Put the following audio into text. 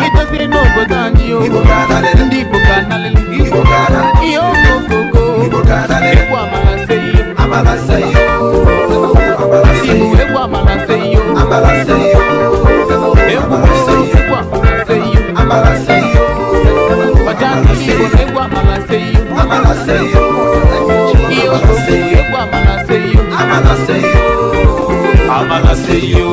Anyị dozie n'obodo anyị o. Igbo ga-analịrị. Ndị Igbo ga-analịrị. Igbo ga-ana. Ihe okokoko. Igbo ga-analịrị. Egwu amala seyo. Amala seyo. Amala Igbo seyo. egwu amala seyo. Amala seyo. Egwu Amala seyo. egwu amala seyo. Amala seyo. Ọjà ndị Igbo egwu amala seyo. Amala seyo. Ihe Amala okoko seyo. egwu amala seyo. Amala seyo. Amala seyo.